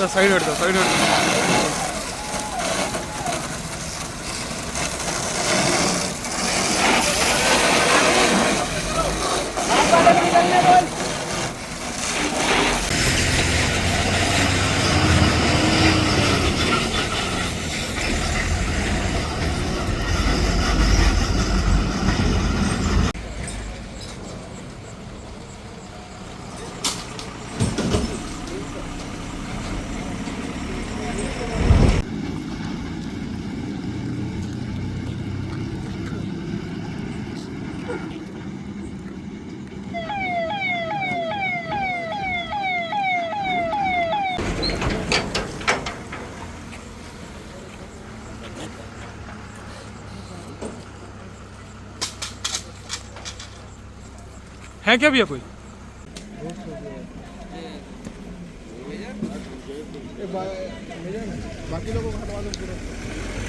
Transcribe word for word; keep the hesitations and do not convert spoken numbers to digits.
Side हट जाओ, side हट जाओ। है क्या भैया कोई? बाकी लोगों को हटवा दो पूरा।